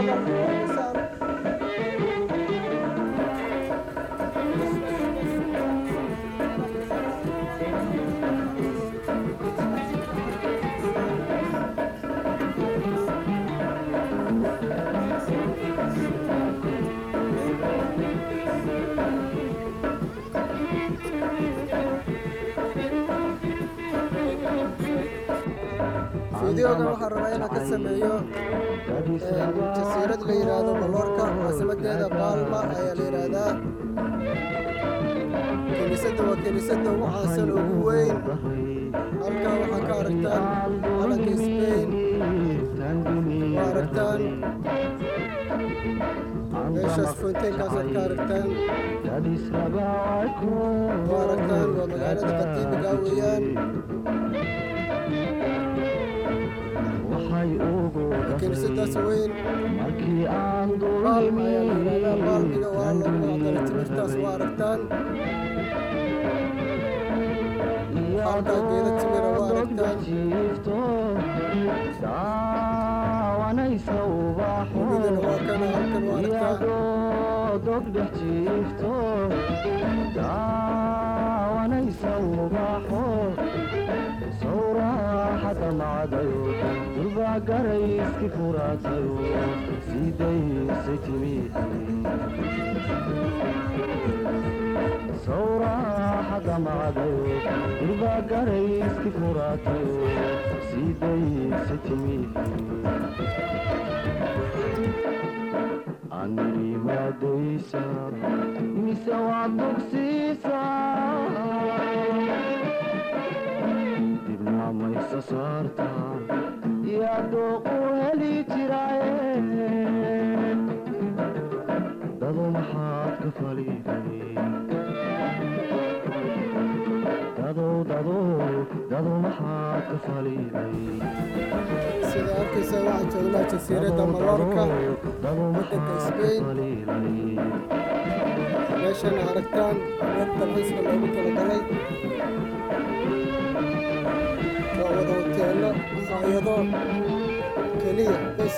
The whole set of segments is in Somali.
Portugal waa dhisaan. Fideogan waxaan rabaa inaan ka sameeyo jasiirad la yidhaahdo Mallorca, caasimadeeda Palma ayaa la yidhaahdaa. Kiniisadda waa kiniisadda ugu caansan, ugu weyn. Halkaa waxaa ka aragtaan calanka Spain, waa aragtaan meeshaas fountain-kaasaad ka aragtaan, waa aragtaan. Waa magaalada qadiimiga weeyaan. Kiniisadaas weyn Palma ayaa la yidhahdaa. Palmiga waa loogu magacdaray timirtaas, waa aragtaan. Halkaa geeda timira waa aragtaan. Webigana waa kana halkan, waa aragtaa. Dog dhex jiifto daawanaysa ubaxo sawraaxada macdayo durbaa garayski furaatayo sidaysay timi sawraaxada macdayo durbaa garayski furaatayo sidaysay timi anirimaadaysa mise waad bogsiisaa dibna maysa saartaa yaa dooqu heli jiraaye dado maxaad ka faliday dadow dadow dado maxaad ka faliday. Sida arkaysa, waxaan joognaa jasiiradda Mallorca, waddanka Spain. Meeshan aragtaan meel dalxiiska loogu talagalay, waa wada hoteelo, maqaayado keliya bes.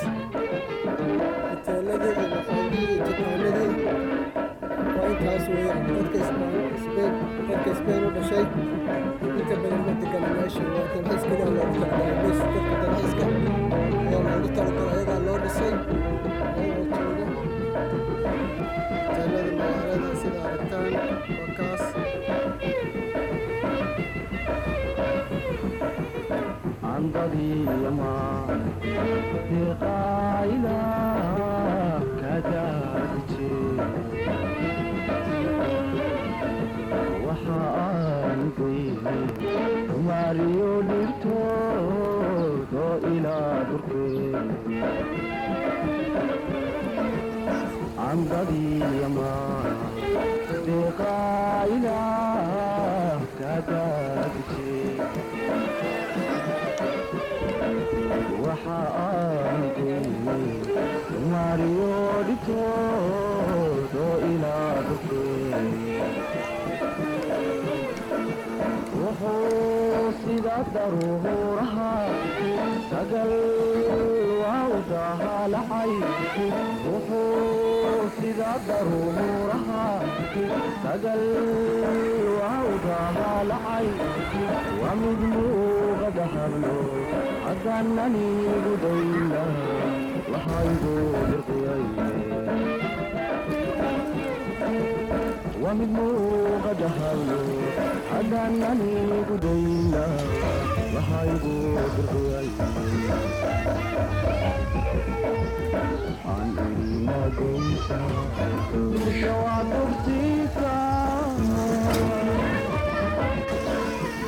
Hoteeladii iyo maqaayadihii iyo dukaanadii waa intaas weeyaan. Dadka Spain u dhashay inta badan ma degana meesha. Waa dalxiis keliya loogu talagalay bes. Dadka dalxiiska ayaa loogu talagalay, ayagaa loo dhisay, ayagoo jooga hoteelada magaalada. Sida aragtaan, waa kaas. Andadiyama deeqaayla kadaadije waxa aan geynay maariyo dhibtood oo ilaa durkee andadiyama deeqaayla kadaadije waxa aan geynay maariyo dhibtood oo ilaa durkee wuxuu sida daruuraha sagal waa u dahaalacay wuxuu sida daruuraha sagal waa u dahaalacay waa mid muuqada hablo haddaananigu dayna waxaygu dirqiyay waa mid muuqada hablo haddaananigu dayna waxaygu dirqiyay aan irimaadaysa mise waad bogsiisaa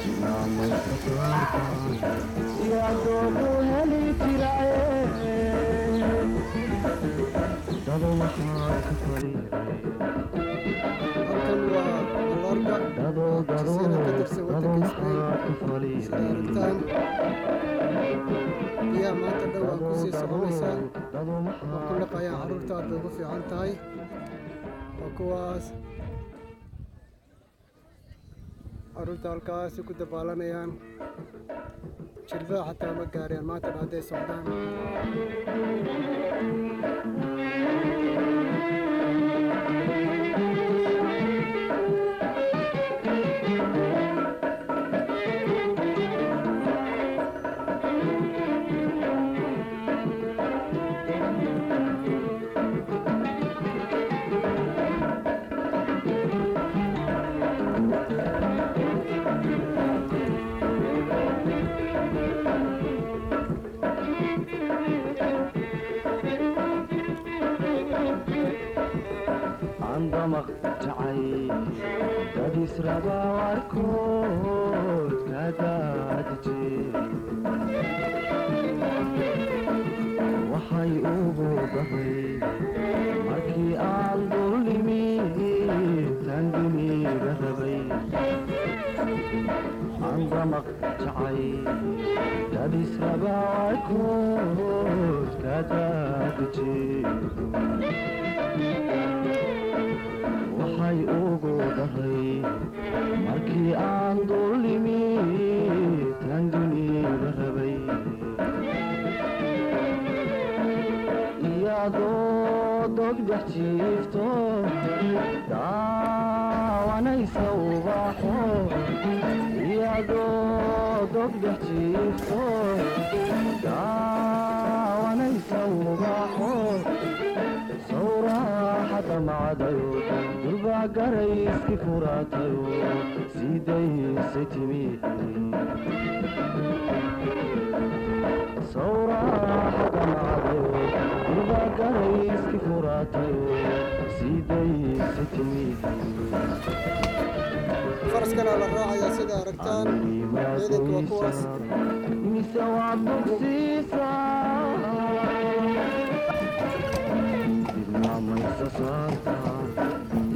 jinamaysa saarta yaa doogu heli jiraaye dado maxaad ka faliday. Halkan waa Mallorca, dado dado jasiirad ka tirsan dado waddanka Spain. Maxaad ka Sida faliday. aragtaan, biyaha maanta dhow waa dado kusii dado soconaysaa dado waa ku maxaad ka liqayaan carruurta, aad bay ugu fiican tahay. Waa kuwaas carruurta halkaasi ku dabaalanayaan, jilbaha xataa ma gaarayaan maanta dhan hadday socdaan. Ramaq jacay dad israba warkood ka daadije waxay ugu daray markii aan dulimi tan dunida rabay. Aan ramaq jacay dad israba warkood ka daadije waxay ugu daray markii aan dulimi tan dunida rabay. Iyadoo dog dhex jiifto daawanaysa ubaxo, iyadoo dog dhex jiifto daawanaysa ubaxo, sawraaxada macdayo durbaa garayski furaatayo siidaysay timi. Sawraaxada macdayo durbaa garayski furaatayo siidaysay timi. Faraskana la raacayaa sida aragtaan. Ciidanka waa kuwaas. Mise waad bogsiisaa dibna maysa saartaa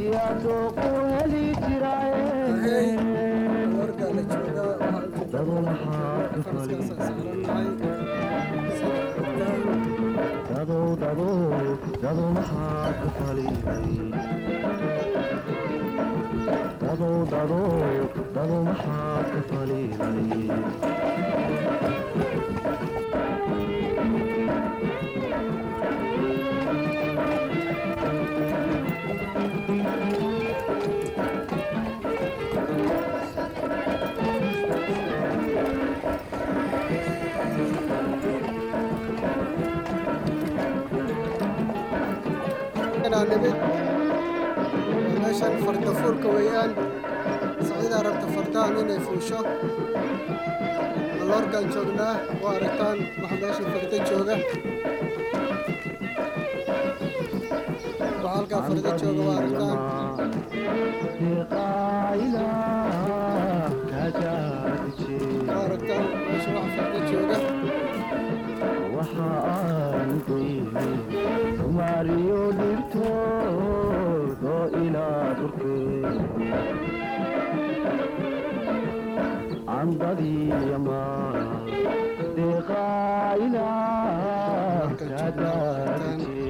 iyadoo ku heli jiraaye. Ahey, warkaa la joogaa waxaa Dado maxaad ka faraskaasaan saarannahay sida aragtaan. Dadow dadow dadow maxaad ka faliday? Dadow dadow dadow maxaad ka faliday? Inaan nimid waa meeshan fardafuulka weeyaan. Saciidaa rabta fardahan inay fuusho. Maloorkaan joognaa, waa aragtaan waxa meesha farda jooga. Waxa halkaa farda jooga waa aragtaan. Waa aragtaan meesha waxa farda jooga. Waxa aan goynay Soomaaliyo dhibtood oo ilaa dhulkee candadiyama deeqaayla kadaadije.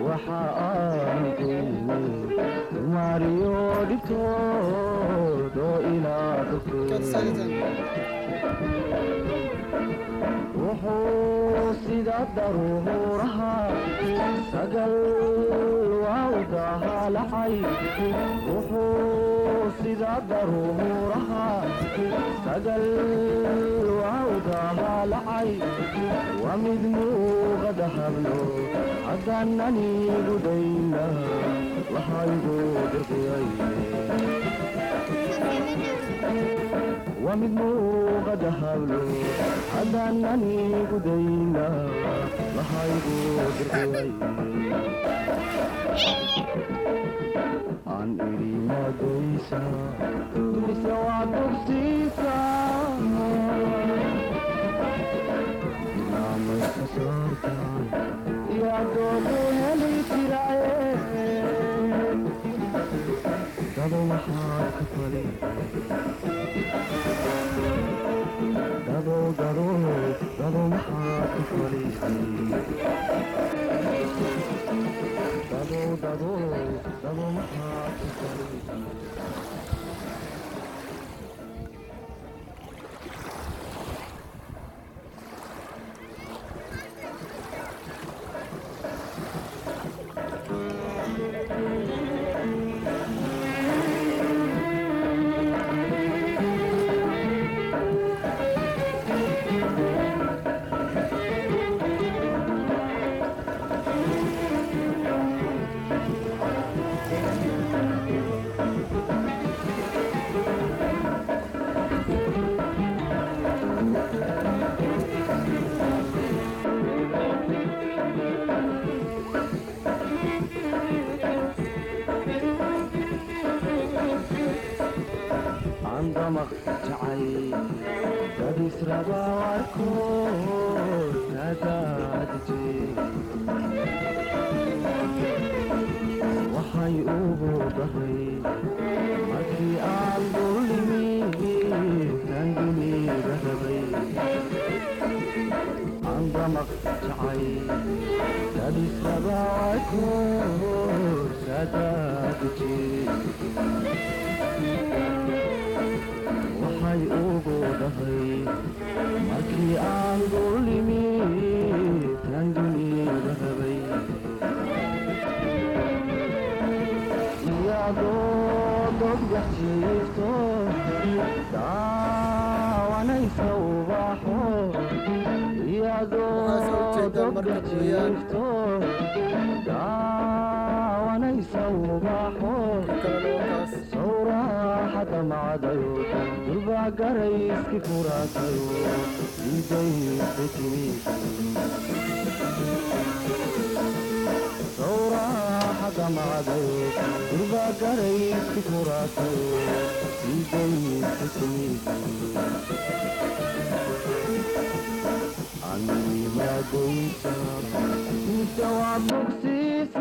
Waxa aan goynay Soomaaliyo dhibtood oo ilaa dhulkee Kaad saalitaan. Wuxuu sida daruuraha sagal waawdahalacay, wuxuu sida daruuraha sagal waawdahalacay, waa mid muuqada hablo haddaananigu dayna waxaygu dirqiyay. Waa mid muuqada hablo haddaananigu dayna waxaygu dirqiyay. Aan idhi madaysa mise waad bogsiisaa dibnamayska saartaan iyadoo ku heli jiraaye. Dado maxaad ka fali? Dado dado dado maxaad ka falisay? Dado dado dado maxaad ka falisay? damaq jacay dad israba warkood kadaadije waxay ugu daray markii aan dullimi tan dunida rabay aan damaq jacay dad israba warkood kadaadije waxay ugu daray markii aan dullimi tan dunida rabay iyadoo dogyax jiifto daawanaysa ubaxo Waxaa soo iyadoo jeedaan dogyax markab weeyaan. jiifto daawanaysa ubaxo Kan kalena waa kaas. sawraaxada macdayo durbaa garayski furaatayo iidaysa timi sawraaxada macdayo durbaa garayski furaatayo iidaysa timi animaadaysa mise waad bogsiisa.